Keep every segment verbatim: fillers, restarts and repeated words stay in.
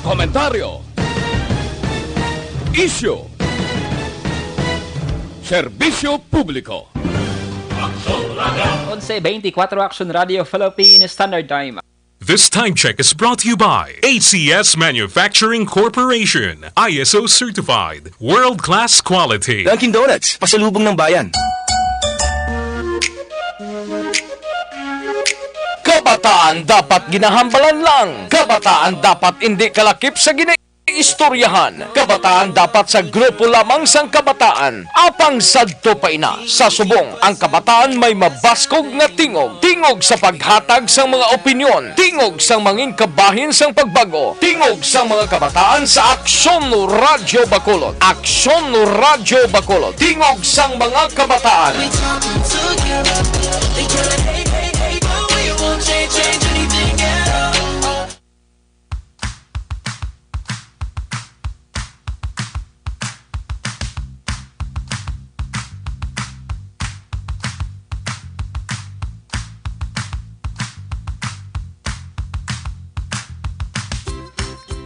Komentaryo. Isyu. Serbisyo publiko. Onse veinticuatro, Action Radio Philippine Standard Time. This time check is brought to you by A C S Manufacturing Corporation, I S O certified, world-class quality. Dunkin' Donuts, pasalubong ng bayan. Kabataan dapat ginahambalan lang. Kabataan dapat hindi kalakip sa ginaistoryahan. Kabataan dapat sa grupo lamang sang kabataan. Apang sadto pa ina, sa subong, ang kabataan may mabaskog nga tingog. Tingog sa paghatag sang mga opinyon. Tingog sang mangin kabahin sang pagbag-o. Tingog sang mga kabataan sa Aksyon Radyo Bacolod. Aksyon Radyo Bacolod. Tingog sang mga kabataan. We talking together. They tryna hate, hate, hate, but we won't change, change anything at all.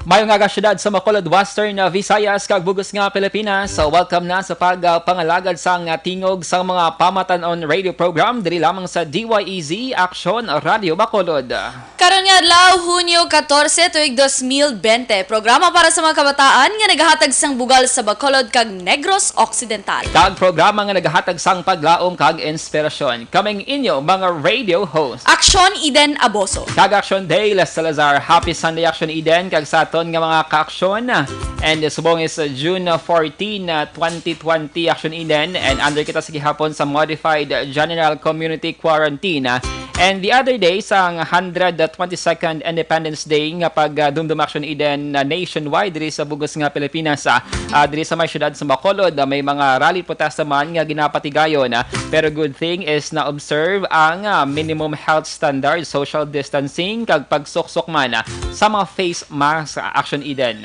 Maayong aga, syudad sa Bacolod, Western Visayas, kag bug-os nga Pilipinas. So, welcome na sa pag, ah, pangalagad sang, ah, tingog sang mga pamatan-on radio program diri lamang sa D Y E Z Aksyon Radio Bacolod. Karon nga adlaw, Hunyo katorse, tuig dos mil bente, programa para sa mga kabataan nga nagahatag sang bugal sa Bacolod kag Negros Occidental. Kag programa nga nagahatag sang paglaom kag inspirasyon. Kaming inyo mga radio host. Aksyon Eden Aboso. Kag Aksyon Dale Salazar. Happy Sunday, Aksyon Eden, kag sa aton nga mga ka-aksyon. And subong is, uh, June fourteen, uh, twenty twenty, Aksyon Eden. And under kita sa gihapon sa Modified General Community Quarantine. And the other day, sang hundred twenty-second Independence Day nga pag, uh, dumdum, Aksyon Eden, uh, nationwide diri sa bug-os nga Pilipinas, uh, uh, diri sa may siyudad sa Bacolod, uh, may mga rally protesta man nga ginapatigayon, uh, pero good thing is na-observe ang, uh, minimum health standard, social distancing, kag pagsuksok man, uh, sa mga face mask, uh, Aksyon Eden.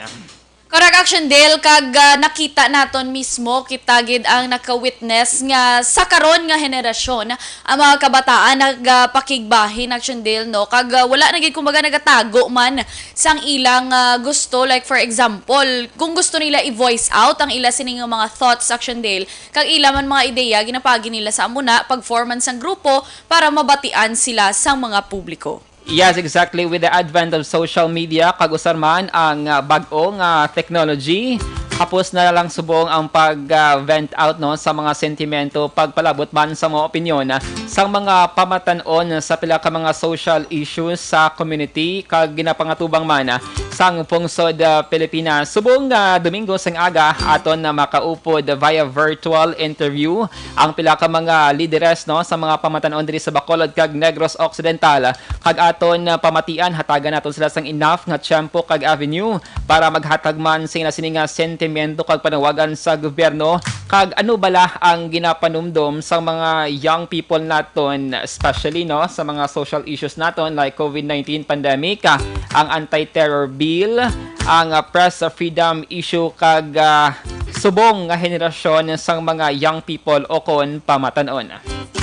Correct, Aksyon Dale, kag, ah, nakita naton mismo, kita gid ang naka-witness nga sa karon nga henerasyon, ang mga kabataan nagapakigbahin, Aksyon Dale, no? Kag, ah, wala na gid, kumbaga, nagatago man sang ilang, ah, gusto. Like, for example, kung gusto nila i-voice out ang ila sini nga mga thoughts, Aksyon Dale, kag ila man mga ideya, ginapagi nila sa amo na pag-forman sang grupo para mabatian sila sang mga publiko. Yes, exactly. With the advent of social media, kag usar man ang, ah, bag-o nga technology, hapos na lang subong ang pag, ah, vent out, no, sa mga sentimento, pagpalabot man sa mga opinyon, ah, sang mga pamatan-on sa pila ka mga social issues sa community, kag ginapangatubang man, ah, sang Pungsod, ah, Pilipinas. Subong nga Domingo sang aga, aton na makaupod via virtual interview ang pila ka mga lideres, no, sa mga pamatan-on diri sa Bacolod kag Negros Occidental. Kag aton, ah, pamatian, hatagan naton sila sang enough nga tiyempo kag avenue para maghatag man sila sini nga sentimento kag panawagan sa gobyerno, kag ano bala ang ginapanumdom sang mga young people naton, especially, no, sa mga social issues naton like covid nineteen pandemic, ah, ang anti-terror bill, ang, ah, press freedom issue, kag, ah, subong nga henerasyon sang mga young people o kon pamatan-on.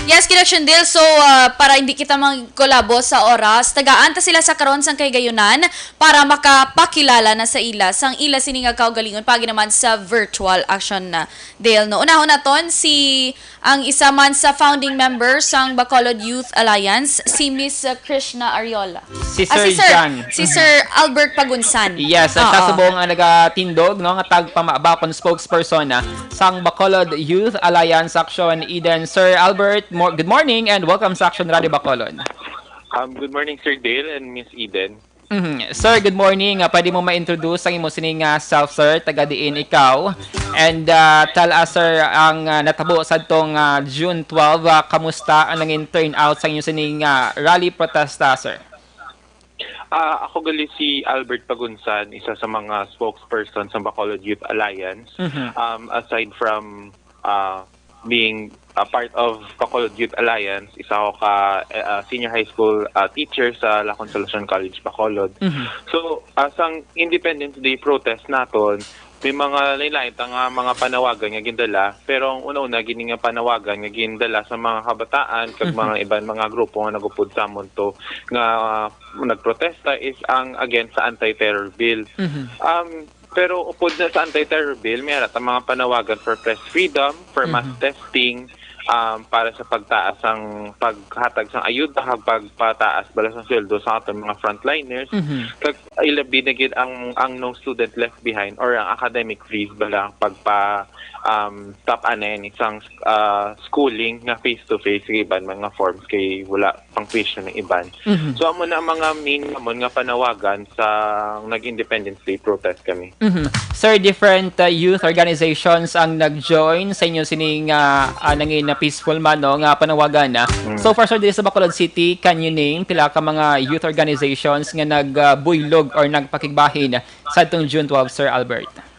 Yes, correction, Dil. So, ah, para hindi kita magkolabo sa oras, tagaan ta sila sa karon sang kahigayunan para makapakilala na sa ila, sang ila sini nga kaugalingon, paagi naman sa virtual action na, Dil, no? Unahon naton si, ang isa man sa founding member sang Bacolod Youth Alliance, si Miss Krishna Ariola. Si Ah, Sir si Sir, John. Si Sir Albert Pagunsan. Yes, at Oo. Sa subong ang nagatindog, no, nga tagpamabakon spokesperson, ah, sang Bacolod Youth Alliance Action Eden. Sir Albert, mo-, good morning and welcome sa Action Radio Bacolod. Um, good morning, Sir Dale and Miss Eden. Mhm. Sir, good morning. Ah, pwede mo ma-introduce ang imo sining, ah, self, sir? Taga diin ikaw? And, ah, tell us, sir, ang, ah, natabo sa tong, ah, June twelve, ah, kamusta ang nangin turnout sa inyo sining, ah, rally protesta, sir? Ah, ako gali si Albert Pagunsan, isa sa mga spokesperson sa Bacolod Youth Alliance. Mhm. Um, aside from, ah, being a part of Bacolod Youth Alliance, isa ako ka, eh, ah, senior high school, ah, teacher sa La Consolacion College, Bacolod. Mhm. So, ah, sang Independence Day protest naton, May mga lain-lain ta nga mga panawagan nga gindala, pero ang una-una gini nga panawagan nga gindala sa mga kabataan kag Mhm. mga iban mga grupo nga nagupod sa amon to nga nagprotesta is ang against sa anti-terror bill. Mhm. Um, pero upod na sa anti-terror bill, may ara ta mga panawagan for press freedom, for mass Mhm. testing, um, para sa pagtaas ang paghatag sang ayuda kag pagpataas bala sang sweldo sa aton mga frontliners. Mhm. Kag ilabi na gid ang, ang no student left behind or ang academic freeze bala ang pagpa, um, stop anay sang, ah, schooling nga face-to-face sa iban mga forms kay wala pang tuition ng iban. Mhm. So, amo na ang mga main namon nga panawagan sa nag-Independence Day protest kami. Mhm. Sir, different, uh, youth organizations ang nag-join sa inyo sining, uh, uh, nangin na peaceful man, no, nga panawagan, ah. Mm. So far, sir, diri sa Bacolod City, can you name pila ka mga youth organizations nga nag, uh, buylog or nagpakigbahin sa atong June twelve, Sir Albert?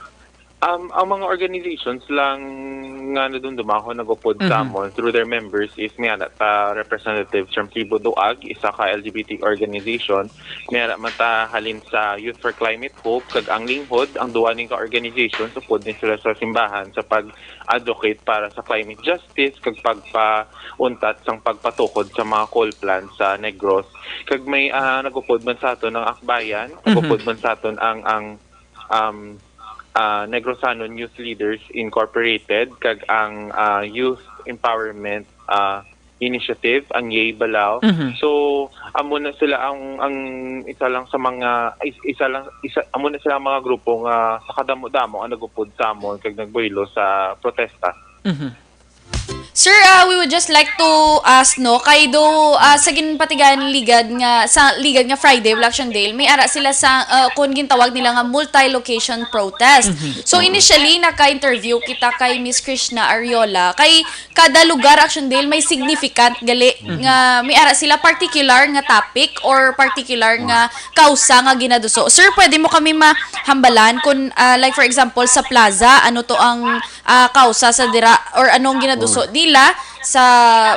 Um, ang mga organizations lang nga nadumduma ko nag-upod Mhm. sa amon through their members is may ana ta representatives from Kibo Duag, isa ka L G B T organization. May ara man ta halin sa Youth for Climate Hope kag ang Linghod, ang duwa ni ka organizations upod ni sila sa simbahan sa pag-advocate para sa climate justice kag pagpauntat sang pagpatukod sa mga coal plants sa Negros. Kag may, ah, nag-upod man sa aton ang Akbayan, Mhm. nag-upod man sa aton ang, ang, um, ah, Negrosanon Youth Leaders Incorporated kag ang, ah, Youth Empowerment, ah, Initiative, ang Yay Balao. Mhm. So, amo na sila ang, ang isa lang sa mga, is-, isa lang, isa, amo na sila ang mga grupo nga sa kadamo-damo ang nag-upod sa amon kag nagbuylo sa protesta. Mhm. Sir, ah, we would just like to ask, no, kay do, ah, sa ginpatigayan ni Ligad nga, sa Ligad nga Friday, Black Shandale, may ara sila sa, ah, kung gintawag nila nga multi-location protest. Mhm. So, initially, naka-interview kita kay Miss Krishna Ariola. Kay kada lugar, Action Dale, may significant gali Mhm. nga may ara sila particular nga topic or particular nga kausa nga ginaduso. Sir, pwede mo kami mahambalan kung, ah, like, for example, sa plaza, ano to ang, ah, kausa sa dira or anong ginaduso Mm. nila sa,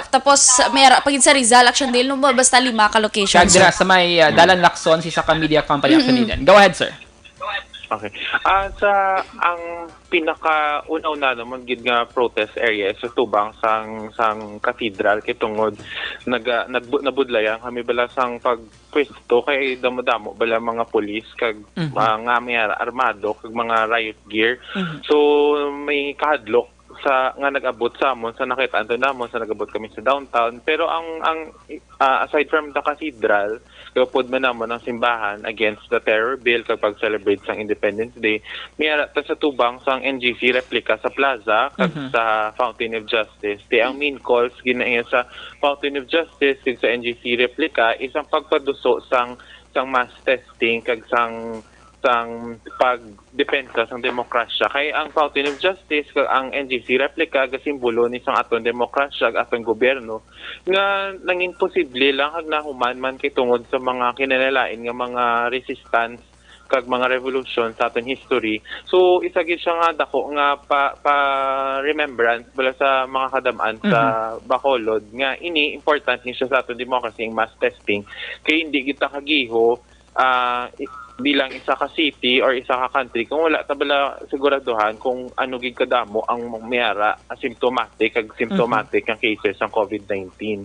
tapos may ara pa gid sa Rizal, Action Dale, no, basta lima ka locations, Kag dira sir. sa may, ah, Mm. Dalan Lacson, si isa ka media company, Action Mm-mm. Dale. Go ahead, sir. Okay. Ah, sa, ang pinakauna-una naman gid nga protest area sa tubang sang, sang cathedral kay tungod naga-, nagbu-, nabudlayan kami bala sang pagpwesto kay damo-damo bala mga pulis kag Mhm. mga may ar-, armado kag mga riot gear. Mhm. So, may kahadlok sa, nga nag-abot sa amon, sa nakita anto namon, sa nag-abot kami sa downtown. Pero ang, ang, ah, aside from the cathedral, upod man namon ang simbahan against the terror bill kag pag-celebrate sang Independence Day, may ara ta sa tubang sang N G C replica sa plaza kag Mhm. sa Fountain of Justice. Di ang main calls gina-, sa Fountain of Justice kag sa N G C replica is ang pagpaduso sang, sang mass testing kag sang sang pagdepensa sang demokrasya. Kay ang Fountain of Justice kag ang N G C replica gasimbolo ni sang aton demokrasya, ag aton gobyerno, nga nangin posible lang kag nahuman man kay tungod sa mga kinalain-lain nga mga resistance kag mga revolusyon sa aton history. So, isa gid siya nga dako nga pa, pa remembrance bala sa mga kadam-an sa Mhm. Bacolod nga ini important ni siya sa aton democracy ang mass testing kay hindi kita kagiho ah, i-, bilang isa ka city or isa ka country, kung wala ta bala siguraduhan kung ano gid kadamo ang may ara asymptomatic kag symptomatic Mhm. nga cases sang covid nineteen.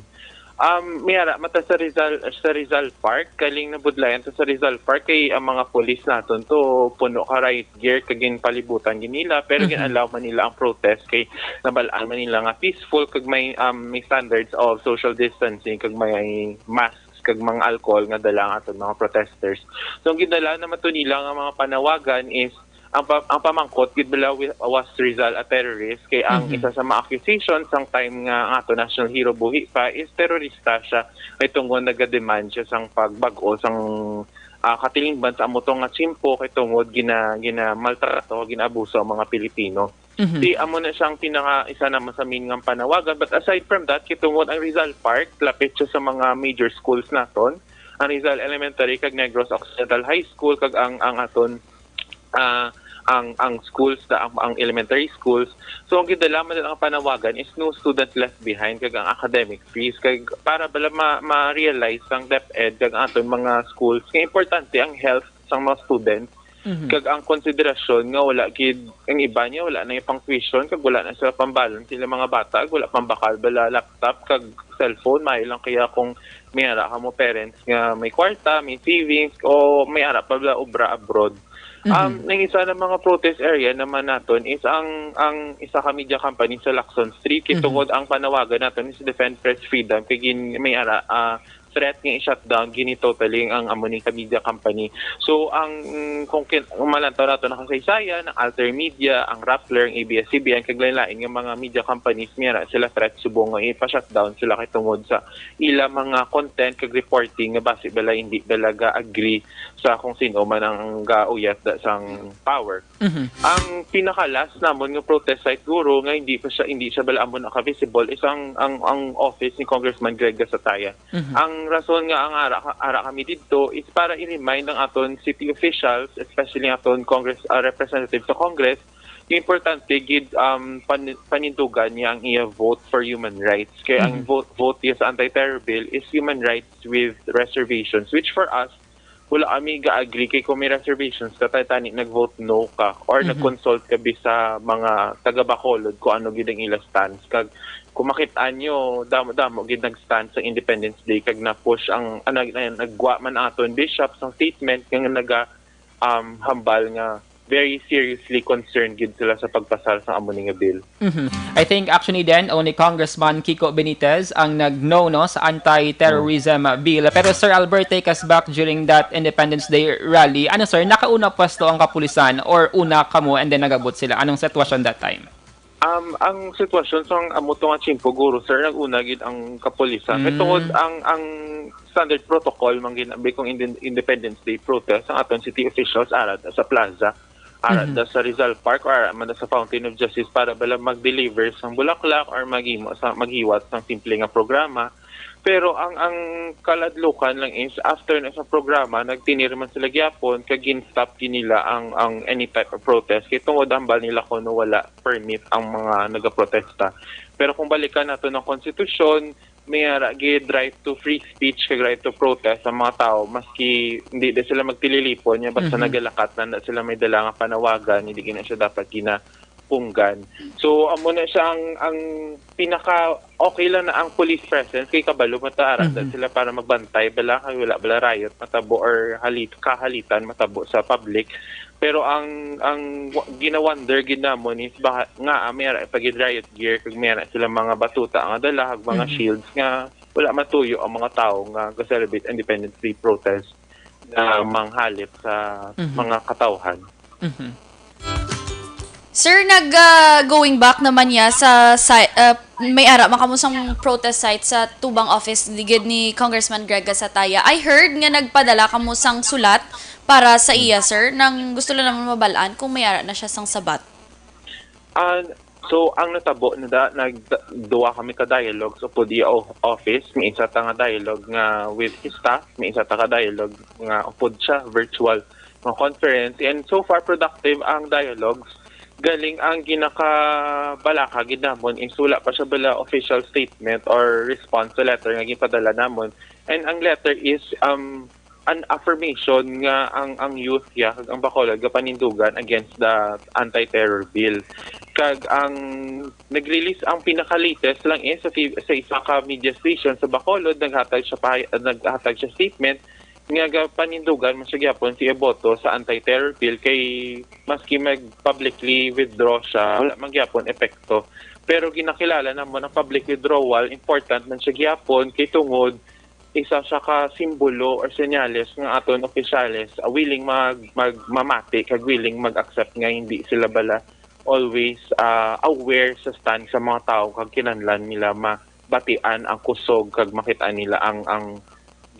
Um, may ara man ta sa Rizal, sa Rizal Park, kaling nabudlayan ta sa Rizal Park kay ang mga pulis naton to puno ka riot gear kag ginpalibutan gid nila, pero Mhm. gin-allow man nila ang protest kay nabal-an man nila nga peaceful kag may, um, may standards of social distancing kag may mask kag mga alcohol nga dala ang aton mga protesters. So, ang gindala naman to nila nga mga panawagan is ang pa-, ang pamangkot gid bala wi-, was Rizal a terrorist kay ang Mhm. isa sa mga accusations sang time nga ang ato national hero buhi pa is terorista siya kay tungod nagademand siya sang pagbag-o sang, ah, katilingban sa amo to nga tiyempo kay tungod gina-, ginamaltrato, gina-abuso ang mga Pilipino. Mhm. Di amo na siyang pinaka isa naman sa main nga panawagan. But aside from that, kay tungod ang Rizal Park, lapit siya sa mga major schools naton. Ang Rizal Elementary kag Negros Occidental High School kag ang, ang aton, ah, ang, ang schools na ang, ang elementary schools. So ang gindala man ang panawagan is no student left behind kag ang academic freeze kag para bala ma, ma-realize sang DepEd kag ang aton mga schools nga importante ang health sang mga students Mhm. Kag ang konsiderasyon nga wala gid, ang iba niya wala na yung pang tuition, kag wala na sila pambalon sila mga bata, kag wala pambakal bala laptop kag cellphone, maayo lang kaya kung may ara ka mo parents nga may kwarta, may savings, o may ara pa bala obra abroad. Mhm. Um, ang isa na mga protest area naman naton is ang, ang isa ka media company sa Lacson Street, kay Mhm. tungod ang panawagan naton is defend press freedom, kay gin-, may ara, ah, threat nga i-shutdown gini totally ang amo ni ka media company. So, ang, mm, kung kin-, kung malantaw nato na kasaysayan, ang Alter Media, ang Rappler, ang A B S C B N, kag lain-lain nga mga media companies, may ara sila threat subong nga ipa-shutdown sila kay tungod sa ila mga content kag reporting nga basi bala hindi bala ga-agree sa kung sino man ang gauyat da sang power. Mhm. Ang pinaka-last namon nga protest site, guro, nga hindi pa siya, hindi siya bala amo naka-visible is ang, ang, ang office ni Congressman Greg Gasataya. Mhm. Ang rason nga ang ara, ara kami didto is para i-remind ang aton city officials, especially ang aton Congress, ah, representative sa Congress, yung importante gid, um, pan-, panindugan niya ang iya vote for human rights. Kaya ang Mhm. vote, vote niya sa anti-terror bill is human rights with reservations, which for us, wala kami ga-agree kay kung may reservations ka, tay tani nag-vote no ka or Mhm. nag-consult ka bi sa mga taga Bacolod kung ano gid ang ila stance. Kag kung makit-an nyo, damo-damo gid nag-stance sa Independence Day kag na-push ang, ah, nag-, nag-, nagwa man ang aton bishop sang statement nga naga, um, hambal nga very seriously concerned gid sila sa pagpasar sa amo ni nga bill. Mhm. I think actually then only Congressman Kiko Benitez ang nag-no, no, sa anti-terrorism, uh, bill. Pero Sir Albert, take us back during that Independence Day rally. Ano, sir, nakauna pwesto ang kapulisan or una kamo and then nagabot sila? Anong sitwasyon that time? Um, ang sitwasyon sa amo to nga tiyempo, guro, sir, nag-una gid ang kapulisan. Kay Mm. tungod ang, ang standard protocol man ginabi kung Inde-, Independence Day protest, ang aton city officials ara da sa plaza, ara Mhm. da sa Rizal Park, or ara man da sa Fountain of Justice para bala mag-deliver sang bulaklak or maghimo sa, maghiwat sang simple nga programa. Pero ang, ang kaladlukan lang is after na sa programa, nagtinir man sila gyapon kag gin-stop gid nila ang, ang any type of protest kay tungod hambal nila kuno wala permit ang mga nagaprotesta. Pero kung balikan nato ang konstitusyon, may ara gid right to free speech kag right to protest ang mga tao, maski hindi na sila magtililipon niya, basta Mhm. nagalakat na, na sila may dala nga panawagan, hindi gina siya dapat ginapunggan. So, amo na siya ang, ang pinaka okay lang na ang police presence kay kabalo mataaranda Mhm. sila para magbantay bala kay wala bala riot matabo or halit kahalitan matabo sa public. Pero ang, ang wa-, gina-wonder gid namon is baha-, nga, ah, may ara pa gid riot gear kag may ara sila mga batuta nga dala kag mga Mhm. shields nga wala matuyo ang mga tawo nga ga-celebrate Independence Day protest na manghalip sa Mhm. mga katawhan. Mhm. Sir, nag, ah, going back naman niya sa, sa, ah, may ara man kamo sang protest site sa tubang office gid ni Congressman Greg Gasataya. I heard nga nagpadala kamo sang sulat para sa iya, sir. Nang gusto lang naman mabal-an kung may ara na siya sang sabat. Ah, so, ang natabo na da, nag-, duwa kami ka dialogues upod iya o-, office. May isa ta nga dialogue nga with his staff, may isa ta ka dialogue nga upod siya, virtual nga conference. And so far, productive ang dialogues. Galing ang ginakabalaka gid namon is wala pa siya bala official statement or response sa letter nga ginpadala namon. And ang letter is, um, an affirmation nga ang, ang youth ya kag ang Bacolod gapanindugan against the anti-terror bill. Kag ang nag-release ang pinaka-latest lang is sa, T V, sa isa ka media station sa Bacolod, naghatag siya pa, naghatag siya statement nga gapanindugan man siya gyapon si Iboto sa anti-terror bill kay maski mag-publicly withdraw siya, wala man gyapon epekto. Pero ginakilala namon ang public withdrawal, important man siya gyapon kay tungod isa siya ka simbolo or senyales nga aton opisyales, ah, willing mag, mag, mamati kag willing mag-accept nga hindi sila bala always, ah, aware sa stand sa mga tawo kag kinahanglan nila mabatian ang kusog kag makit-an nila ang, ang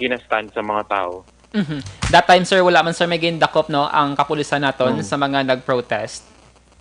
gina-stand sa mga tawo. Mhm. That time, sir, wala man, sir, may gindakop, no, ang kapulisan naton Mm. sa mga nag-protest?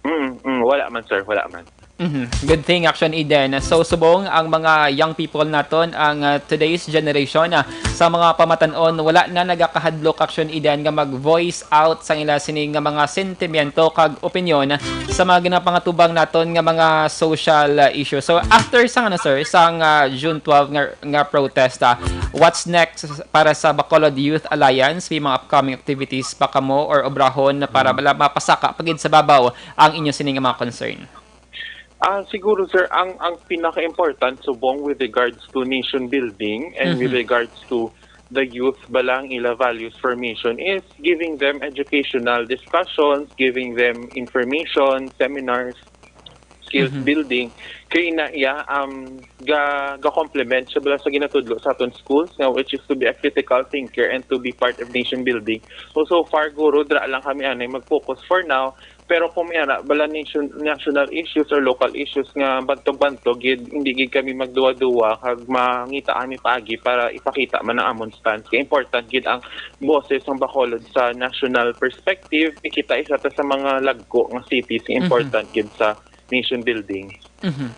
Mm, mm, wala man, sir, wala man. Mhm. Good thing, actually, Eden. So, subong ang mga young people naton, ang, ah, today's generation, ah, sa mga pamatan-on, wala na nagakahadlok, actually, Eden, nga mag-voice out sa ila sini nga mga sentimiento kag opinyon sa mga ginapangatubang naton nga mga social, ah, issue. So, after sang, ano, sir, sang, ah, June twelve nga, nga protest, ah, What's next para sa Bacolod Youth Alliance? May mga upcoming activities pa kamo or obrahon na para Mm. mala-, mapasaka pa gid sa babaw ang inyo sini nga mga concern? Ah, siguro, sir, ang, ang pinaka-important subong with regards to nation building and with Mhm. regards to the youth ba lang ila values formation is giving them educational discussions, giving them information, seminars, skills Mhm. building. Kay ina iya, um, ga, ga-complement siya bala sa ginatudlo sa aton schools, nga which is to be a critical thinker and to be part of nation building. So, so far, guro, dra lang kami anay mag-focus for now. Pero kung may ana, bala nation, national issues or local issues nga bantog-bantog, gid, hindi gid kami magduwa-duwa kag mangita kami paagi para ipakita man ang amon stance. Kay important gid ang boses sang Bacolod sa national perspective. Ikita isa ta sa mga lagko nga cities nga Mhm. important gid sa nation building. Mhm.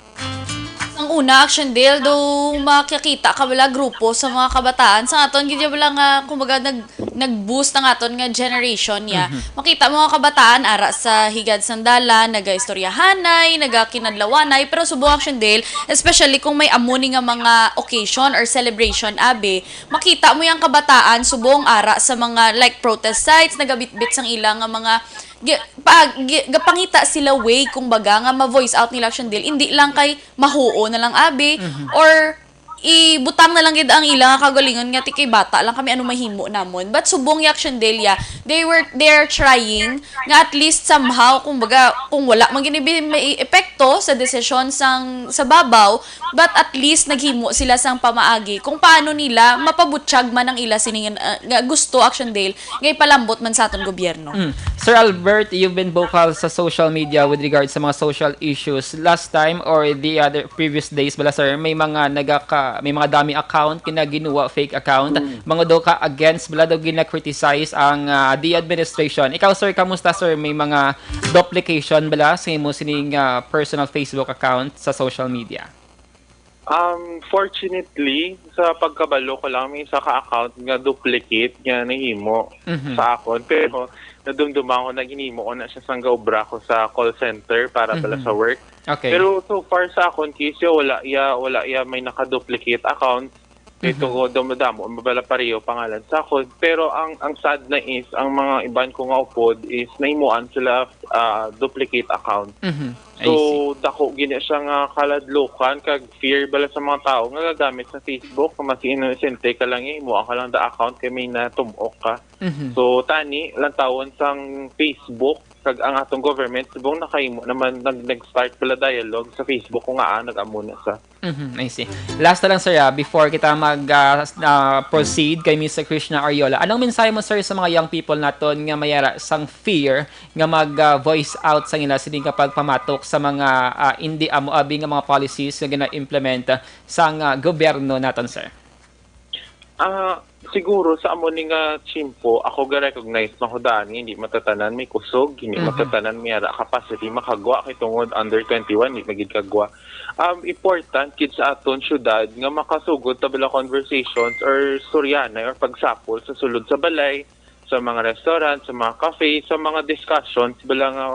Ang una, Action Dale, daw makakita ka wala grupo sa mga kabataan. Sa aton, gid wala nga, kumbaga, nag, nag-boost ang aton nga generation niya. Mhm. Makita mo nga kabataan, ara sa higad sang dalan, nagaistoryahanay, nagakinadlawanay, pero subong, Action Dale, especially kung may amo ni nga mga occasion or celebration, abi, makita mo yung kabataan, subong ara sa mga, like, protest sites, nagabitbit sang ilang nga mga gi-, pa, gi-, gapangita sila way, kung baga, nga ma-voice out nila, Action Dale, hindi lang kay mahuo na lang, abi, Mhm. or ibutang na lang gid ang ila nga kagalingon nga ti kay bata lang kami, ano mahimo namon. But subong, Action Dale, yeah, they were, they're trying nga at least somehow, kung baga, kung wala man gini bi-, may epekto sa desisyon sang, sa babaw, but at least naghimo sila sang pamaagi kung paano nila mapabutyag man ang ila sining, uh, nga gusto, Action Dale, nga ipalambot man sa aton gobyerno. Mm. Sir Albert, you've been vocal sa social media with regards sa mga social issues. Last time or the other previous days bala, sir, may mga nagaka-, may mga dummy account kina ginuwa, fake account. Mm. Mga daw ka against bala daw gina-criticize ang, ah, the administration. Ikaw, sir, kamusta, sir? May mga duplication bala sa imo sining, ah, personal Facebook account sa social media? Um, fortunately, sa pagkabalo ko lang, may isa ka account nga duplicate nga nahimo Mhm. sa akon. Pero nadumduman ko na ginhimo ko na siya sang gaobra ko sa call center para pala Mhm. sa work. Okay. Pero so far sa akon case, yo, wala iya, wala iya may naka-duplicate account. Kay Mhm. tungod daw madamo, mabala pareho pangalan sa akon. Pero ang, ang sad na is, ang mga iban ko nga upod is nahimuan sila, ah, duplicate account. Mhm. I So, see. dako gid siya nga kaladlokan kag fear bala sa mga tawo nga gagamit sa Facebook, nga mas inosente ka lang, eh, imo ka lang da account kay may natum-ok ka. Mhm. So, tani, lantawon sang Facebook kag ang atong government, subong nakahimo naman, nag-, nag-start bala dialogue sa Facebook kung ngaa nag-amo na sa. Mhm, I see. Last na lang, sir, ah, before kita mag, ah, s-, ah, proceed kay Mister Krishna Ariola, anong mensahe mo, sir, sa mga young people naton nga may ara sang fear nga mag, ah, voice out sa ila sini nga pagpamatok sa mga, ah, indi amo abi nga mga policies nga gina-implement, ah, sang, ah, gobyerno naton, sir? Ah, siguro sa amo ni nga tiyempo, ako ga-recognize man ko daan nga hindi matatanan may kusog, hindi Mhm. matatanan may ara capacity makagwa kay tungod under twenty-one, hindi magid kagwa. Um, important gid sa aton syudad nga makasugod ta bala conversations or istoryanay or pagsapol sa sulod sa balay, sa mga restaurant, sa mga cafe, sa mga discussions bala nga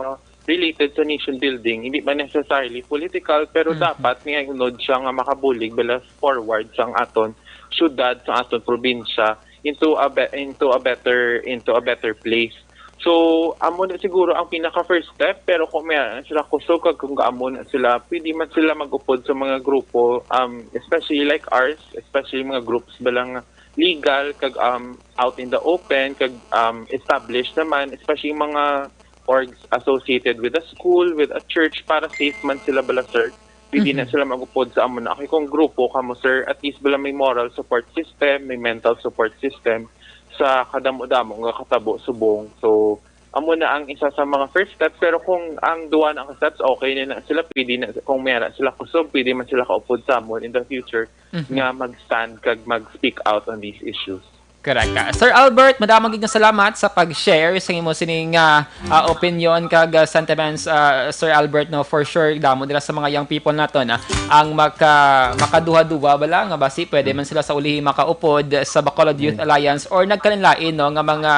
related sa nation building, hindi man necessarily political, pero Mhm. dapat nga unod siya nga makabulig bala forward sang aton syudad, sa aton probinsya, into a be-, into a better, into a better place. So, amo na siguro ang pinaka first step, pero kung may sila kusog kag kung gaamo na sila, pwede man sila mag-upod sa mga grupo, um, especially like ours, especially mga groups bala nga legal kag, um, out in the open kag, um, established naman, especially mga orgs associated with a school, with a church, para safe man sila bala, sir. Pwede na Mhm. sila mag-upod sa amo na. Kay kung grupo kamo, sir, at least bala may moral support system, may mental support system sa kadamo-damo nga katabo subong. So, amo na ang isa sa mga first steps. Pero kung ang duwa na ka steps, okay na na sila. Pwede na, kung may ara sila kusog, pwede man sila kaupod sa amon in the future Mhm. nga mag-stand kag mag-speak out on these issues. Correct ka. Sir Albert, madamo gid nga salamat sa pag-share sa imo sining, ah, ah, opinion kag, ah, sentiments, ah, Sir Albert, no? For sure, damo dira sa mga young people naton, ah, ang maka-, makaduha-duha bala nga basi pwede man sila sa ulihi makaupod sa Bacolod Youth Mm. Alliance or nagkalain-lain, no, nga mga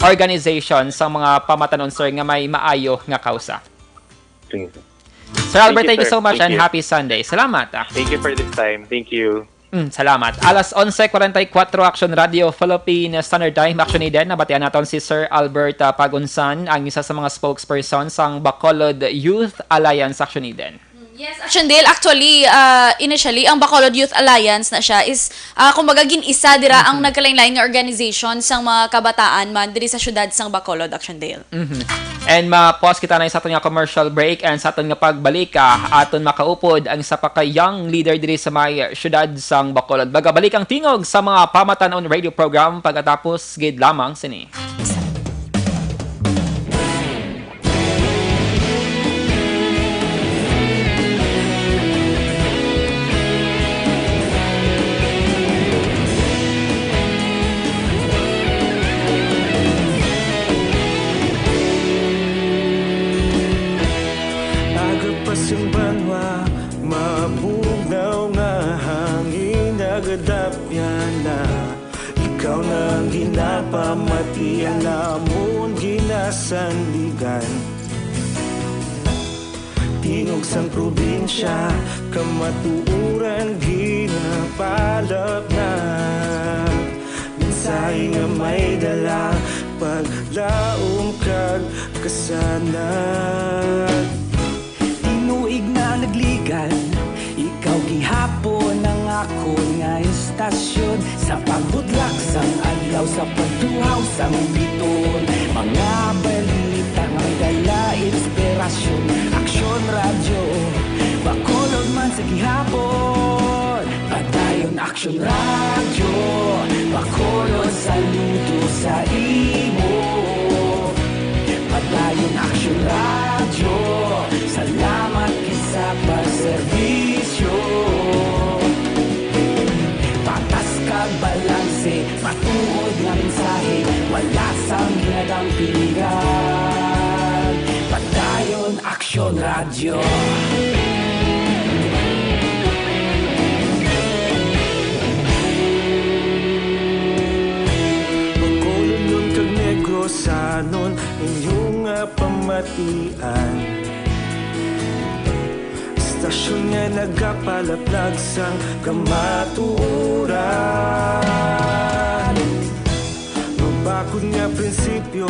organization sa mga pamatanon, sir, nga may maayo nga kausa. Sige, sir. Sir Albert, Thank you, thank you sir. so much Thank and you. happy Sunday. Salamat, ah. Thank you for this time. Thank you. Mm, salamat. Alas onse cuarenta y cuatro, Action Radio Philippine Standard Time. Action Eden, nabatian naton si Sir Albert, ah, Pagunsan, ang isa sa mga spokesperson sang Bacolod Youth Alliance. Action Eden. Yes, Action Dale. Actually, ah, initially, ang Bacolod Youth Alliance na siya is, ah, kumbaga, gin-isa dira ang Mhm. nagkalain-lain nga organization sang mga kabataan man diri sa syudad sang Bacolod, Action Dale. Mhm. And ma-pause kita na sa aton nga commercial break, and sa aton nga pagbalik, ah, aton makaupod ang isa pa ka young leader diri sa may syudad sang Bacolod. Magabalik ang tingog sa mga pamatanon radio program pagkatapos gid lamang sini. Aga pa sing banwa, mabugnaw nga hangin nagadapyan na. Ikaw na ang ginapamatian namon ginasandigan. Tingog sang probinsya, kamatuoran ginapalapnag. Mensahe nga may dala, paglaom kag kasanag. Tinuig na nagligan, ikaw gihapon ang akon nga istasyon. Sa pagbudlak sang adlaw, sa pagtuhaw sang biton, mga balita nga may dala inspirasyon. Aksyon Radyo, Bacolod man sa gihapon. Padayon Aksyon Radyo, Bacolod, saludo sa imo. Padayon Aksyon Radyo, salamat gid sa pagserbisyo. Patas kag balanse, matuod nga mensahe, wala sang ginadampingan. Padayon Aksyon Radyo. Bacolodnon kag Negrosanon, inyo nga pamatian. Istasyon nga nagapalaplag sang kamatuoran. Mabakod nga prinsipyo,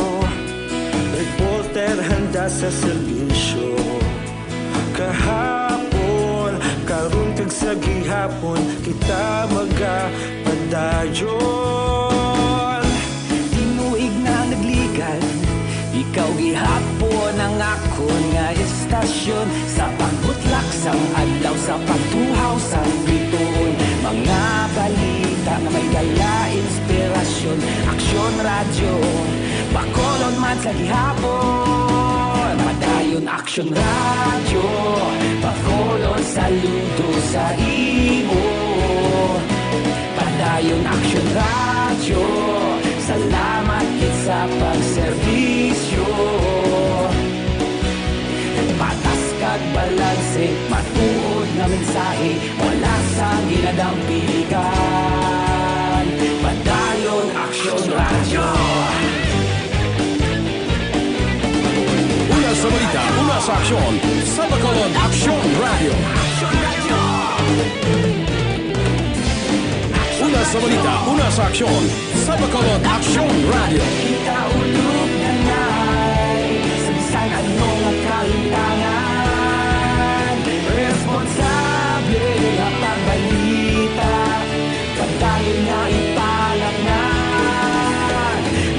reporter handa sa serbisyo. Kahapon, karon kag sa gihapon, kita magapadayon. Tinuig na nagligan, ikaw gihapon ang akon nga istasyon. Sa pagbutlak sang adlaw, sa pagtuhaw sang bituon, mga balita nga may dala inspirasyon. Aksyon Radyo, Bacolod man sa gihapon. Padayon Aksyon Radyo, Bacolod, saludo sa imo. Padayon Aksyon Radyo, salamat gid sa pagserbisyo. Patas kag balanse, matuod nga mensahe, wala sang ginadampigan. Padayon Aksyon Radyo. Una sa balita, una sa aksyon, sa Bacolod Aksyon Radyo. Una sa balita, una sa aksyon, sa Bacolod Aksyon Radyo. Kita ulog na ngay, sa bisan ano nga kalintangan, responsable nga pagbalita. Padayon nga ipalapnag,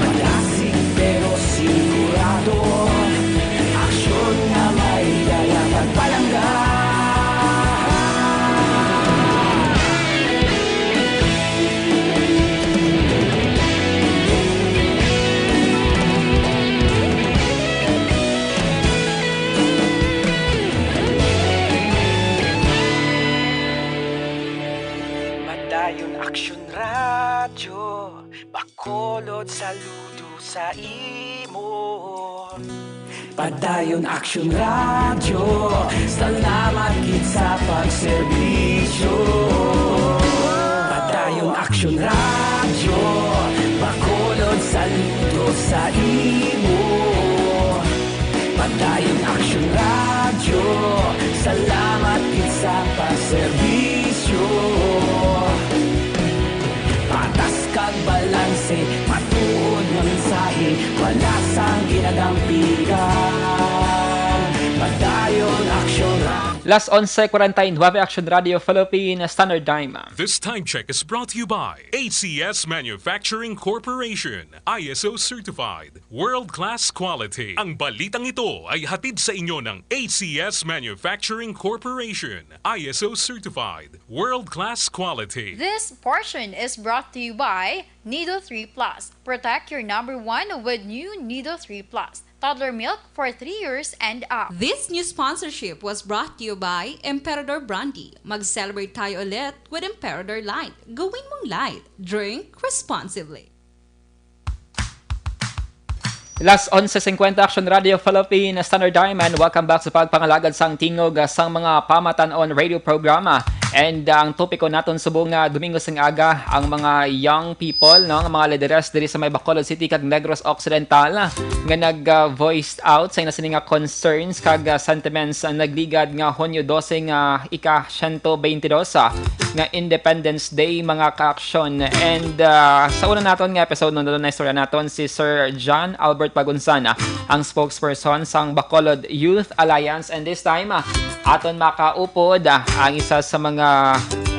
madasig pero sigurado. Aksyon nga may dala pagpalangga. Padayon Aksyon Radyo, Bacolod, saludo sa imo. Padayon Aksyon Radyo, salamat gid sa pagserbisyo. Padayon Aksyon Radyo, Bacolod, saludo sa imo. Padayon Aksyon Radyo, salamat gid sa pagserbisyo. Ang ginagampigan, padayon aksyon. Las onse cuarenta y nueve, Action Radio Philippine Standard Time. This time check is brought to you by A C S Manufacturing Corporation, I S O certified, world-class quality. Ang balitang ito ay hatid sa inyo ng A C S Manufacturing Corporation, I S O certified, world-class quality. This portion is brought to you by Nido three Plus. Protect your number one with new Nido three Plus. Toddler milk for three years and up. This new sponsorship was brought to you by Emperador Brandy. Mag-celebrate tayo ulit with Emperador Light. Gawin mong light. Drink responsibly. Las onse cincuenta, Action Radio Philippine Standard Time, and welcome back sa pagpangalagad sang tingog, ah, sang mga pamatan-on radio programa. And, ah, ang topiko naton subong nga Domingo sang aga, ang mga young people, no, ang mga lideres diri sa may Bacolod City kag Negros Occidental nga nag, ah, voiced out sa ila sini nga concerns kag, ah, sentiments ang nagligad nga Hunyo dose nga ika siyento beintidos, ah, nga Independence Day, mga kaaksyon. And, ah, sa una naton nga episode, no, naistorya naton si Sir John Albert Pagunsan, ah, ang spokesperson sang Bacolod Youth Alliance. And this time, ah, aton makaupod, ah, ang isa sa mga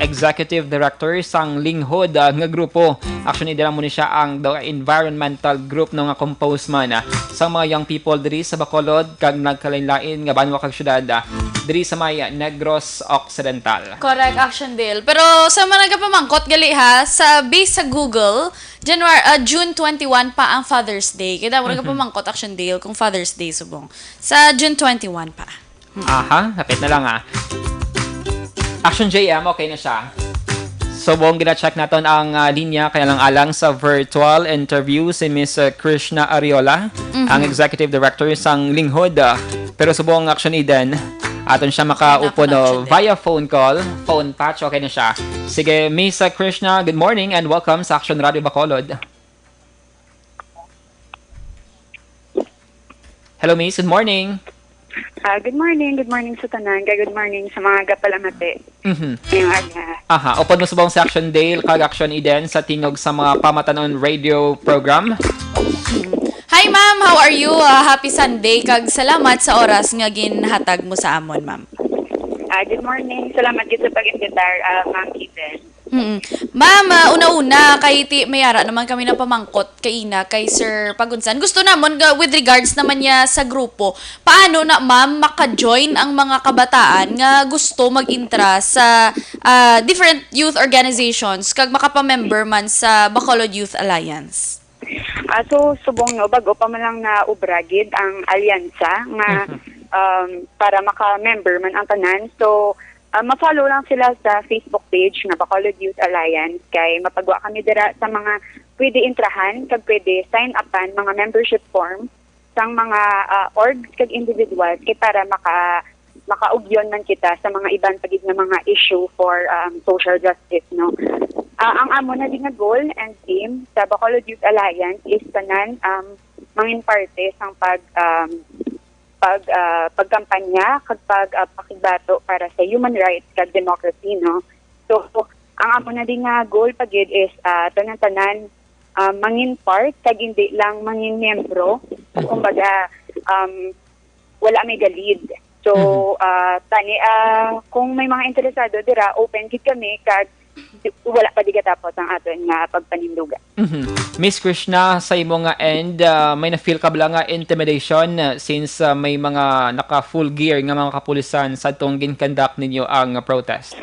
executive director sang Linghod, ah, nga grupo. Actually, dira mo ni siya ang the environmental group, no, nga compose man, ah, sang mga young people diri sa Bacolod kag nagkalain-lain nga banwa kag syudad, ah, diri sa may Negros Occidental. Correct, Action Dale. Pero sa mga nagapamangkot gali ha, sa base sa Google, January, ah, June twenty-one pa ang Father's Day. Kaya mo Mhm. nagapamangkot, Action Dale, kung Father's Day subong. Sa June twenty-one pa. Aha, hapit na lang, ah. Action J M, okay na siya. Subong gina-check naton ang, ah, linya, kay alang-alang sa virtual interview si Miss, ah, Krishna Ariola, Mhm. ang executive director sang Linghod, ah. Pero subong, Action Eden, aton siya makaupod, Nako, no, Action Eden. via phone call, phone patch, okay na siya. Sige, Miss, ah, Krishna, good morning and welcome sa Action Radio Bacolod. Hello, Miss. Good morning. Ah, good morning. Good morning sa tanan. Kag good morning sa mga gapalamati Mhm. ngayong aga. Aha, upod mo subong si Action Dale kag Action Eden sa tingog sa mga pamatanon radio program. Hi, ma'am. How are you? Ah, happy Sunday, kag salamat sa oras nga ginhatag mo sa amon, ma'am. Ah, good morning. Salamat gid sa pag-imbitar, ah, Ma'am Eden. Mm. Ma'am, ah, una-una, kay ti, may ara naman kami na pamangkot kaina kay Sir Pagunsan. Gusto namon, ga-, with regards naman niya sa grupo, paano na, ma'am, maka-join ang mga kabataan nga gusto mag-intra sa, ah, different youth organizations kag makapamember man sa Bacolod Youth Alliance? Ah, so, subong, no, bago pa man lang na ubra gid ang alyansa nga, Mhm. um, para maka-member man ang tanan. So, ah, ma-follow lang sila sa Facebook page nga Bacolod Youth Alliance, kay mapagwa kami dira sa mga pwede intrahan kag pwede sign upan, mga membership form sang mga, ah, orgs kag individuals, kay para maka-, makaugyon man kita sa mga iban pa gid nga mga issue for, um, social justice, no? Ah, ang amo na din nga goal and aim sa Bacolod Youth Alliance is tanan, um, mangin parte sang pag, um, pag, ah, pagkampanya kag pag, ah, pakigbato para sa human rights kag democracy, no? So, ang amo na din nga goal pa gid is, ah, tanan-tanan, ah, mangin part kag hindi lang mangin miyembro. Mhm. Kumbaga, um, wala may galid. So, Mhm. ah, tani, ah, kung may mga interesado dira, open gid kami kag di-, wala pa di gatapos ang aton nga pagpanindugan. Mhm. Miss Krishna, sa imo nga end, ah, may na-feel ka bala nga intimidation, ah, since, ah, may mga naka-full gear nga mga kapulisan sa atong gin-conduct ninyo ang protest?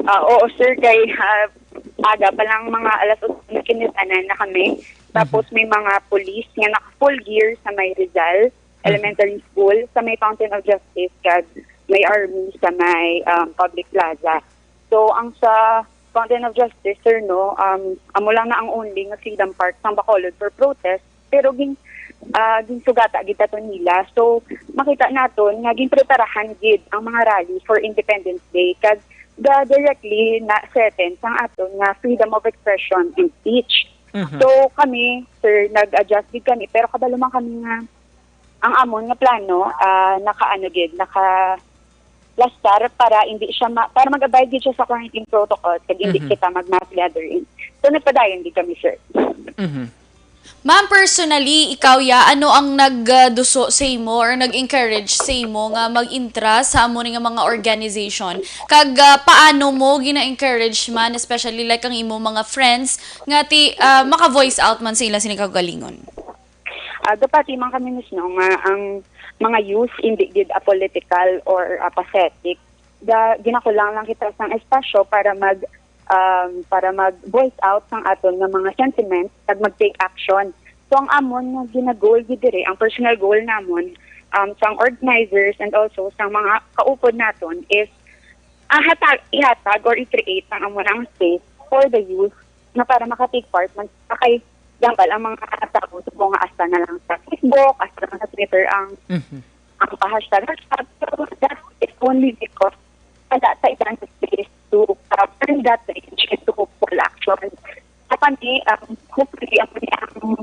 Ah, oo, sir, kay, ah, aga pa lang, mga alas otso na kinitanan na kami. Tapos Mhm. may mga police nga naka-full gear sa may Rizal Mhm. Elementary School, sa may Fountain of Justice, kag may army sa may, um, Public Plaza. So, ang sa Fountain of Justice, sir, no, um, amo lang na ang only nga freedom park sang Bacolod for protest, pero gin-, ah, ginsugata gid naton nila. So, makita naton nga ginpreparahan gid ang mga rally for Independence Day, kag ga-directly na-threaten sang aton nga freedom of expression and speech. Mhm. So, kami, sir, nag-adjust gid kami, pero kabalo man kami nga ang amon nga plano, ah, nakaano gid, nakalastar para hindi siya ma-, para mag-abide gid siya sa quarantine protocol, kag hindi Mhm. kita mag-mass gathering. So, nagpadayon gid kami, sir. Mhm. Ma'am, personally, ikaw, ya, ano ang nagduso sa imo or nag-encourage sa imo nga mag-intra sa amo ni nga mga organization? Kag, ah, paano mo gina-encourage man, especially, like, ang imo mga friends nga ti, ah, maka-voice out man sa ila sini kaugalingon? Ah, gapati man kami mismo nga ang mga youth hindi gid apolitical or apathetic. Ga-, ginakulang lang kita sang espasyo para mag, um, para mag-voice out sang aton nga mga sentiments kag mag-take action. So, ang amon nga gina-goal gid diri, ang personal goal namon, um, sang organizers and also sang mga kaupod naton is, ah, hata-, ihatag or i-create ang amo nga space for the youth nga para maka-take part man sila kay gambal ang mga tawo subong nga hasta na lang sa Facebook, hasta na lang sa Twitter ang Mhm. ang pa-hashtag, hashtag. So, that is only because wala sa ilang space to, uh, turn that rage into hopeful action. Sa kami, um, hopefully, ang, ang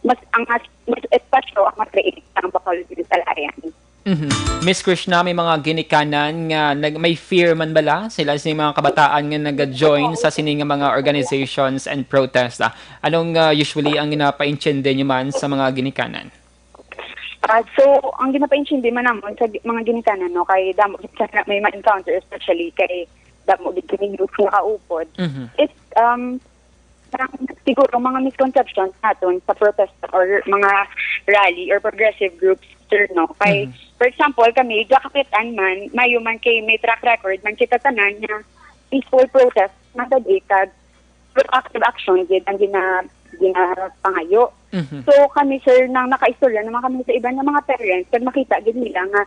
mas, ang mas, mas espasyo ang ma-create ang Bacolod Youth Alliance. Mhm. Miss Krishna, may mga ginikanan nga nag-, may fear man bala sila sa mga kabataan nga nag-join sa sini nga mga organizations and protest, ah? Anong, ah, usually ang ginapaintindi nyo man sa mga ginikanan? Ah, so, ang ginapaintindi man namon sa gi-, mga ginikanan, no, kay damo gid sana may ma-encounter, especially kay damo gid kami youth nga kaupod. Mhm. It's, um, parang siguro mga misconceptions naton sa protest or mga rally or progressive groups, sir, no? Kay, Mhm. for example, kami, gakapit-an man, mayo man kay may track record man kita tanan nga peaceful protest man gid, kag proactive action gid ang gina-, ginapangayo. Mhm. So, kami, sir, nang nakaistorya naman kami sa iban nga mga parents, kag makita gid nila nga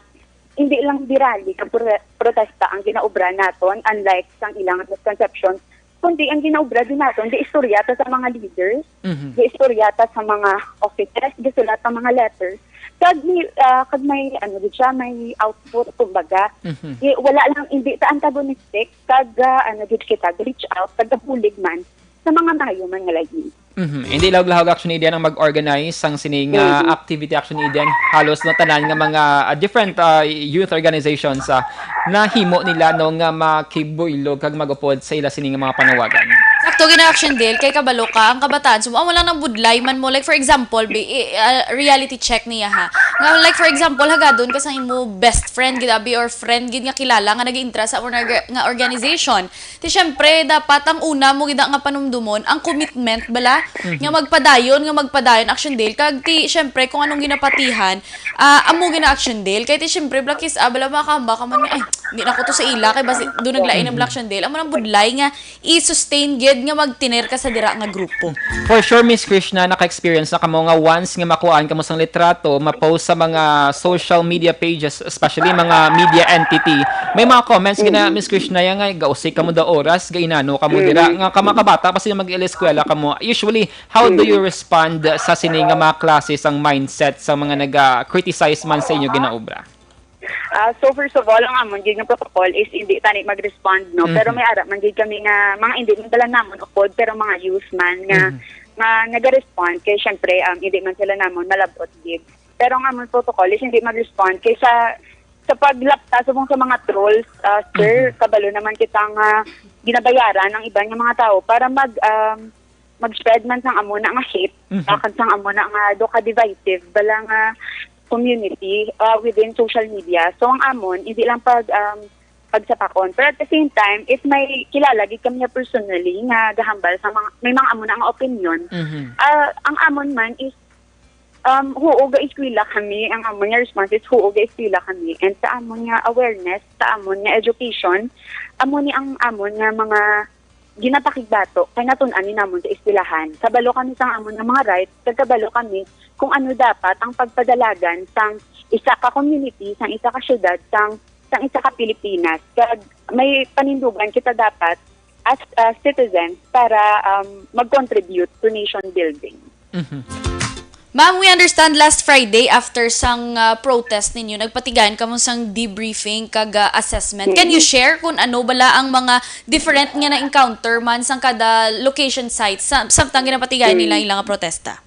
hindi lang di rally kag pro-, protesta ang ginaobra naton, unlike sang ilang misconception, kundi ang ginaobra din naton, giistorya ta sa mga leaders, Mhm. giistorya ta sa mga offices, gisulat ta mga letters. Kag may, ah, kag may, ano gid siya, may output, kumbaga. Mhm. Di, wala lang, hindi ta antagonistic, kag, ah, ano gid kita, reach out, kag gabulig man sa mga maayo man nga layunin. Mhm. Hindi lahog-lahog, actually, diyan ang mag-organize sang sining, ah, Mhm. activity, actually, diyan. Halos na tanan nga mga, ah, different, ah, youth organizations, ah, nahimo nila, no, nga makibuylog kag mag-upod sa ila sining mga panawagan. Sakto gid na, Action Dale, kay kabalo ka, ang kabataan, so, amo lang nang budlay man mo. Like, for example, bi-, i-, ah, reality check niya, ha. Nga, like, for example, hagadon ka sa imo best friend, gid, abi, or friend, gid, nga kilala, nga nag-intra sa orga-, nga organization. Ti, syempre, dapat ang una mo gid nga panumdumon, ang commitment, bala, Mhm. nga magpadayon, nga magpadayon, Action Dale. Kag, ti, syempre, kung anong ginapatihan, ah, amo gina Action Dale. Kay, ti, syempre, Black is, ah, bala, makahamba ka man nga, "Ay, di na ko to sa ila, kay basi, doon naglain ang Black Action Dale." Amo nang budlay nga i-sustain gid nga magtiner ka sa dira nga grupo. For sure, Miss Krishna, naka-experience na kamo nga once nga makuhaan kamo sang litrato, ma-post sa mga social media pages, especially mga media entity, may mga comments gina, Mhm. Miss Krishna, yan nga, "Gausik kamo da oras, gainano kamo dira, Mhm. nga ka mga kabata pa sila mag-eskwela kamo." Usually, how do you Mhm. respond sa sini nga mga klase sang mindset sa mga naga-criticize man sa inyo ginaobra? Ah, so first of all, ang amon gid nga protocol is hindi tani mag-respond, no? Mhm. Pero may ara man gid kami nga mga hindi man bala namon upod, pero mga youth man nga, Mhm. nga naga-respond kay syempre, um, hindi man sila namon malabot gid. Pero ang amon protocol is hindi mag-respond kay sa, sa paglapta subong sa mga trolls, ah, sir, Mhm. kabalo naman kita nga ginabayaran ang iban nga mga tawo para mag, um, mag-spread man sang amo na nga hate, Mhm. ah, kag sang amo na nga do ka divisive, bala nga community, ah, within social media. So, ang amon, hindi lang pag, um, pagsapakon. Pero at the same time, if may kilala gid kami nga personally nga gahambal sa mga, may mga amo na nga opinion, Mhm. ah, ang amon man is, um, huo, ga-eskwela kami. Ang amon nga response is, huo, ga-eskwela kami. And sa amon nga awareness, sa amon nga education, amo ni ang amon nga mga ginapakigbato kay natun-an ni namon sa eskwelahan. Kabalo kami sang amon nga mga rights, kag kabalo kami kung ano dapat ang pagpadalagan sang isa ka community, sang isa ka syudad, sang, sang isa ka Pilipinas. Kag may panindugan kita dapat as, uh, citizens para, um, mag-contribute to nation building. Mhm. Ma'am, we understand last Friday after sang, ah, protest ninyo, nagpatigayon kamo sang debriefing kag, ah, assessment. Can you Mm. share kung ano bala ang mga different nga na-encounter man sang kada location site sa, samtang ginapatigayon nila Mm. ilang protesta?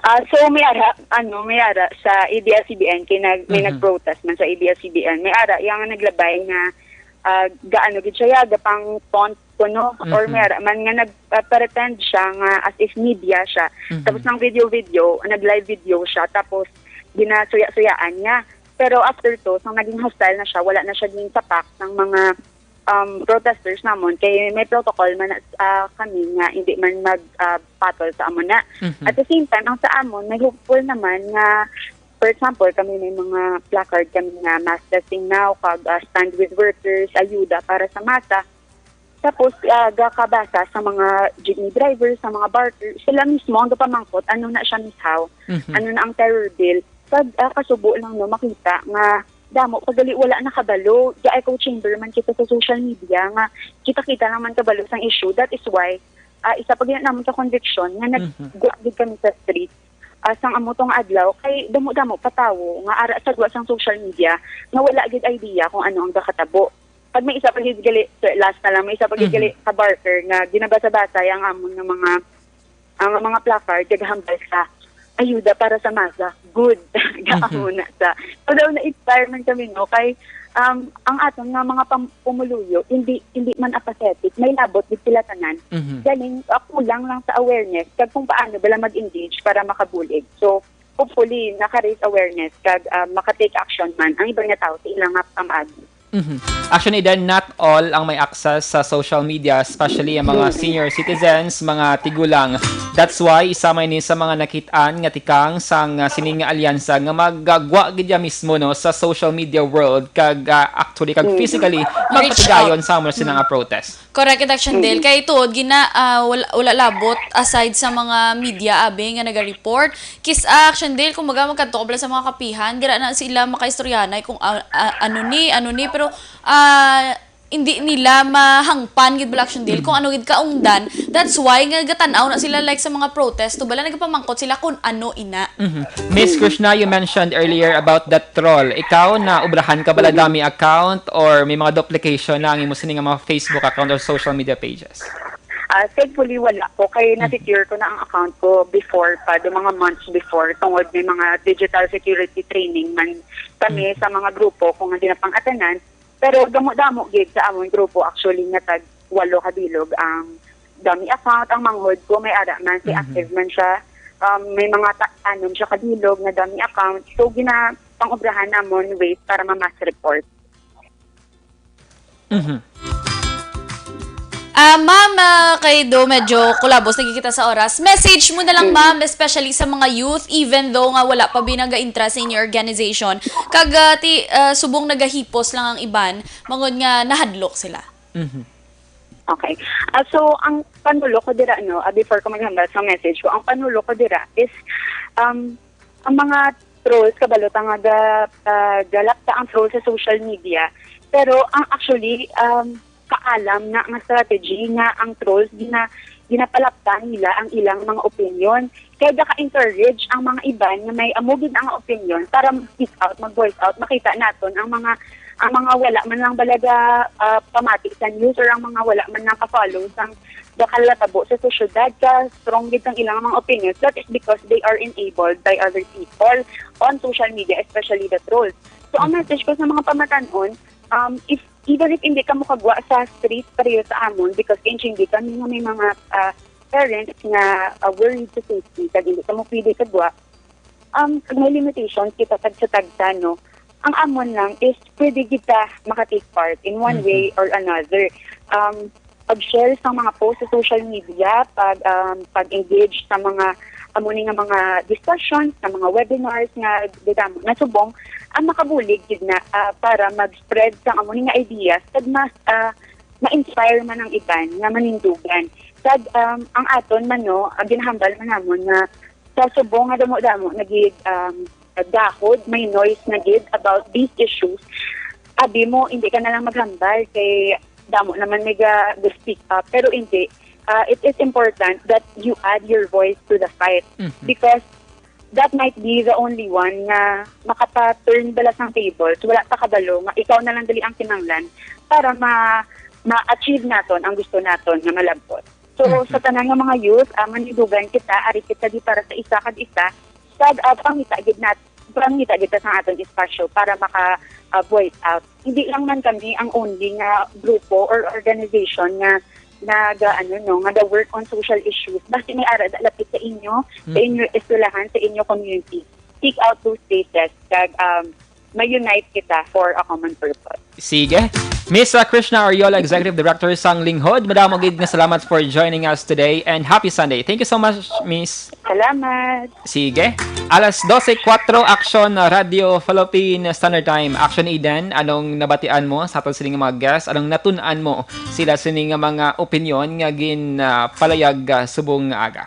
Ah, so may ara, ano, may ara sa A B S C B N kay nag-, may Mhm. nag-protest man sa A B S C B N. May ara yang naglabay nga, ah, gaano gid siya, ya, gapang taunt kuno, or Mhm. may ara man nga nag-, ah, pretend siya nga as if media siya. Mhm. Tapos nang video-video, nag-live video siya, tapos ginasuya-suyaan niya. Pero after to, sang naging hostile na siya, wala na siya ginsapak sang mga, um, protesters namon, kay may protocol man na, ah, kami nga hindi man mag, ah, patol sa amo na. Mhm. At the same time, ang sa amon, may hopeful naman nga, for example, kami may mga placard kami nga mass testing now, kag, ah, stand with workers, ayuda para sa masa. Tapos, ah, gakabasa sa mga jeepney drivers, sa mga barker, sila mismo ang gapamangkot ano na siya, Miss How, Mhm. ano na ang terror bill. Kag, ah, kasubo lang, no, makita nga damo pa gali wala nakabalo. Di echo chamber man kita sa social media nga kita-kita lang man kabalo sang issue. That is why, ah, isa pa gid namon ka conviction nga Mhm. nagwa gid kami sa street, ah, sang amo tong adlaw, kay damo-damo pa tawo nga ara sa gwa sang social media nga wala gid idea kung ano ang gakatabo. Pag may isa pa gid gali, sir, last na lang, may isa pa gid Mhm. gali ka barker nga ginabasa-basa ang amon nga mga, ang mga placard, kag hambal sa ayuda para sa masa. Good. Mhm. Gaamo na sa. So, daw na-inspire man kami, no, kay, um, ang aton nga mga pam-, pumuluyo, hindi, hindi man apathetic, may labot gid sila tanan. Mhm. Galing, ah, kulang lang sa awareness, kag kung paano bala mag-engage para makabulig. So, hopefully, naka-raise awareness, kag, ah, maka-take action man ang iban nga tao sa ilang nga pamaagi. Mhm. Actually, then, not all ang may access sa social media, especially ang mga Mm. senior citizens, mga tigulang. That's why isa man ini sa mga nakit-an nga tikang sang, ah, sini nga alyansa nga magagwa gid ya mismo, no, sa social media world, kag, ah, actually, kag Mm. physically, Reach magpatigayon out. sa amo sila Mm. nga protest. Correct, Action Dale. Mm. Kay tuod, gina, ah, wala, wala labot aside sa mga media, abi, nga naga-report. Kis, ah, Action Dale, kumbaga, magkadto ka bala sa mga kapihan, dira na sila makaistoryanay kung, ah, ah, ano ni, ano ni, pero, ah, hindi nila mahangpan gid bala, Action Dale, kung ano gid kaungdan. That's why nga gatan-aw na sila, like, sa mga protest, to bala, nagapamangkot sila kung ano ina. Mhm. Miss Krishna, you mentioned earlier about that troll. Ikaw, na ubrahan ka bala, Mm. dummy account, or may mga duplication na ang imo sini nga mga Facebook account or social media pages? Ah, thankfully, wala ko. Kay Mm. na-secure ko na ang account ko before pa, do mga months before, tungod may mga digital security training man kami Mm. sa mga grupo ko nga ginapang-atanan. Pero damo-damo gid sa amon grupo, actually, nga tag walo ka bilog ang dummy account. Ang manghod ko, may ara man, si Mhm. active man siya. Um, may mga ta-, anom siya ka bilog nga dummy account. So, gina-, pang-obrahan namon ways para ma-mass report. Mhm. Ah, ma'am, ah, kay do medyo kulabos na gid kita sa oras. Message mo na lang, Mm. ma'am, especially sa mga youth, even though nga wala pa binaga-intra sa inyo organization. Kag, ah, ti, ah, subong nagahipos lang ang iban, mangod nga nahadlok sila. Mhm. Okay. Ah, so, ang panulo ko dira, no, ah, before ko maghambal sa message ko, ang panulo ko dira is, um, ang mga trolls, kabalo ta nga ga-, ah, galapta ang trolls sa social media. Pero ang actually, um, kaalam na nga strategy nga ang trolls gina-, ginapalapta nila ang ilang mga opinion. Kaya gaka-encourage ang mga iban nga may amo gid nga opinion para mag-speak out, mag-voice out. Makita naton ang mga, ang mga wala man lang balaga, ah, pamati sa news, or ang mga wala man lang ka-follow sang gakalatabo sa sosyedad, ka strong gid ang ilang mga opinions. That is because they are enabled by other people on social media, especially the trolls. So, ang Mhm. message ko sa mga pamatanon, um, if, even if hindi ka mukagwa sa street, pareho sa amon, because N G N D kami nga may mga, ah, parents nga, ah, worried sa safety, kag hindi ka mo pwede kagwa, um, kag may limitations kita tagsa-tagsa, no? Ang amon lang is pwede kita maka-take part in one Mhm. way or another. Um, pag-share sa mga post sa social media, pag, um, pag-engage sa mga amo ni nga mga discussions, sa mga webinars nga gidamo na subong, ang makabulig gid na, ah, para mag-spread sa amo ni nga ideas, kag mas, ah, ma-inspire man ang iban nga manindugan. Kag, um, ang aton man, no, ang ginahambal man namon nga sa subong nga damo-damo na gid, um, dahod, may noise na gid about these issues, abi mo, hindi ka na lang maghambal kay damo naman may ga-, ga-speak up. Pero hindi, ah, it is important that you add your voice to the fight Mhm. because that might be the only one nga makapa-turn bala sang tables. Wala ta kabalo nga ikaw na lang dali ang kinahanglan para ma-, ma-achieve naton ang gusto naton nga malabot. So, Mhm. sa tanan nga mga youth, ah, manindugan kita, ari kita di para sa isa kag isa, kag, ah, pangita gid nat-, pangita gid ta sa aton espasyo para maka, ah, voice out. Hindi lang man kami ang only nga grupo or organization nga naga, ano, no, nga the work on social issues, basi may ara da lapit sa inyo, sa inyo eskwelahan, sa inyo community. Seek out those spaces kag, um, ma-unite kita for a common purpose. Sige. Miss, uh, Krishna Ariola, Executive Director sang Linghod, madamo gid nga salamat for joining us today and happy Sunday. Thank you so much, Miss. Salamat. Sige. Alas dose kuwatro, Action Radio Philippine Standard Time. Action Eden, anong nabatian mo sa aton sini nga mga guests? Anong natun-an mo sila sini nga mga opinyon nga gin, ah, palayag, ah, subong nga aga?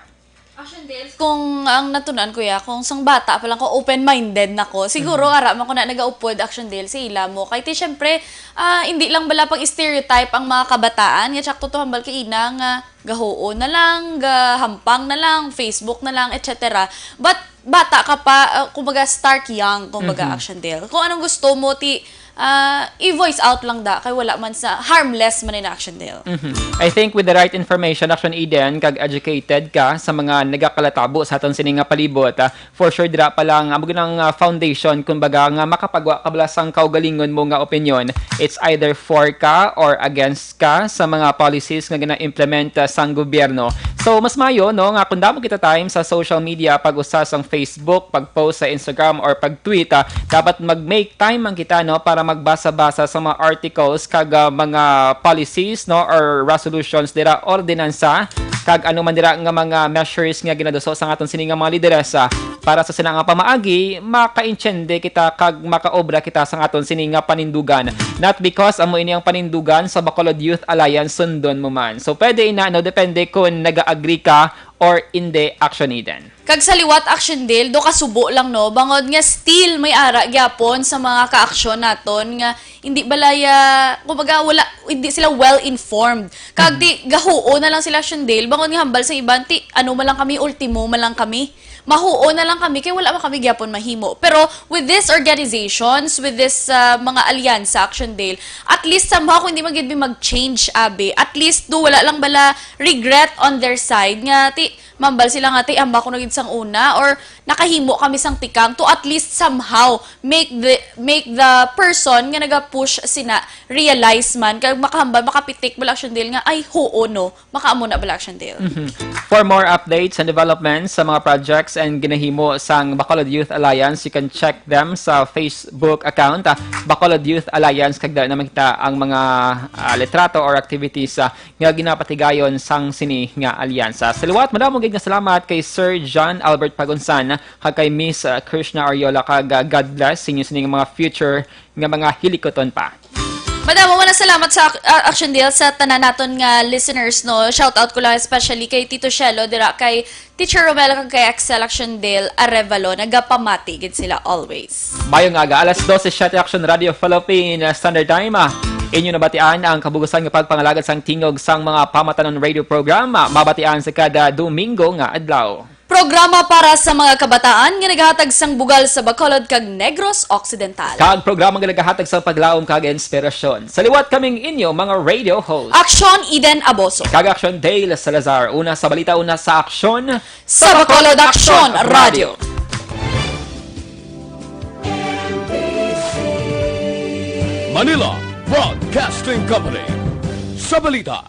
Action Dale, kung ang natunan ko ya, kung sang bata pa lang ko, open-minded na ko. Siguro, ara man ko na nagaupod, Action Dale, sa ila mo. Kay ti, syempre, ah, hindi lang bala pang stereotype ang mga kabataan. Nga tsak to hambal kay ina nga gahuo na lang, gahampang na lang, Facebook na lang, et cetera. But bata ka pa, ah, kumbaga start young, kumbaga, Action Dale. Kung anong gusto mo, ti, ah, i-voice out lang da, kay wala man sa harmless man in Action Dale. Mhm. I think with the right information, Action Eden, kag educated ka sa mga nagakalatabo sa aton sini nga palibot, ah, for sure dira pa lang amo ginang, ah, foundation, kumbaga, nga makapagwa ka bala sang kaugalingon mo nga opinyon. It's either for ka or against ka sa mga policies nga gina-implement, ah, sang gobyerno. So, mas maayo, no, nga kung damo kita time sa social media, pag-usa sang Facebook, pag-post sa Instagram, or pag-tweet, ah, dapat mag-make time man kita, no, para magbasa-basa sa mga articles kag, ah, mga policies, no, or resolutions dira, ordinansa, kag ano man dira nga mga measures nga ginaduso sa aton sini nga mga lideres, ah, para sa sina nga pamaagi, makaintiende kita kag makaobra kita sa aton sini nga panindugan. Not because amo ini ang panindugan sa Bacolod Youth Alliance, sundon mo man. So, pwede ina, no, depende kung naga-agree ka or hindi, Action Eden. Kag sa liwat, Action Dale, do kasubo lang, no, bangod nga still may ara gyapon sa mga kaaksyon naton nga hindi balaya, kumbaga, wala, hindi sila well informed. Kag ti gahuo na lang sila, Action Dale, bangod nga hambal sa iban, ti ano man lang kami, ultimo man lang kami. Mahuo na lang kami kay wala man kami gyapon mahimo. Pero with these organizations, with this, ah, mga alyansa, Action Dale, at least somehow kung hindi man gid mi mag-change, abi, at least do wala lang bala regret on their side nga ti mambal sila nga ti amba ko na gid sang una or nakahimo kami sang tikang to at least somehow make the make the person nga naga-push sina realize man kag makahambal, makapitik bala, Action Dale, nga ay huo, no, makaamo na bala, Action Dale. Mhm. For more updates and developments sa mga projects and ginahimo sang Bacolod Youth Alliance, you can check them sa Facebook account, ah, Bacolod Youth Alliance, kag dala na makita ang mga, ah, litrato or activities, ah, nga ginapatigayon sang sini nga alyansa. Sa liwat, madamo gid nga salamat kay Sir John Albert Pagunsan kag kay Miss, ah, Krishna Ariola, kag, ah, God bless sa inyo sini nga mga future nga mga hilikuton pa. Madamo man ang salamat sa, ah, Action Dale, sa tanan naton nga listeners, no. Shout out ko lang especially kay Tito Shelo, dira kay Teacher Romel, kag kay Excel, Action Dale Arevalo. Nagapamati gid sila always. Mayong aga, alas dose siyete, Action Radio Philippine Standard Time. Ah, inyo nabatian ang kabugusan nga pagpangalagad sang tingog sang mga pamatanon radio program, ah, mabatian sa kada Domingo nga adlaw. Programa para sa mga kabataan nga naghatag sang bugal sa Bacolod kag Negros Occidental. Kag programa nga nagahatag sa paglaom kag inspirasyon. Sa liwat, kaming inyo mga radio host. Action Eden Aboso. Kag Action Dale Salazar. Una sa balita, una sa aksyon. Sa Bacolod Action Radio. Manila Broadcasting Company. Sa balita,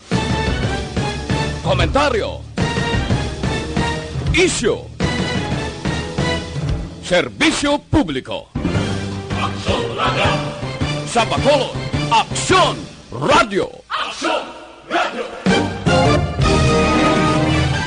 komentaryo, isyu, serbisyo publiko. Sa Bacolod, Aksyon Radio.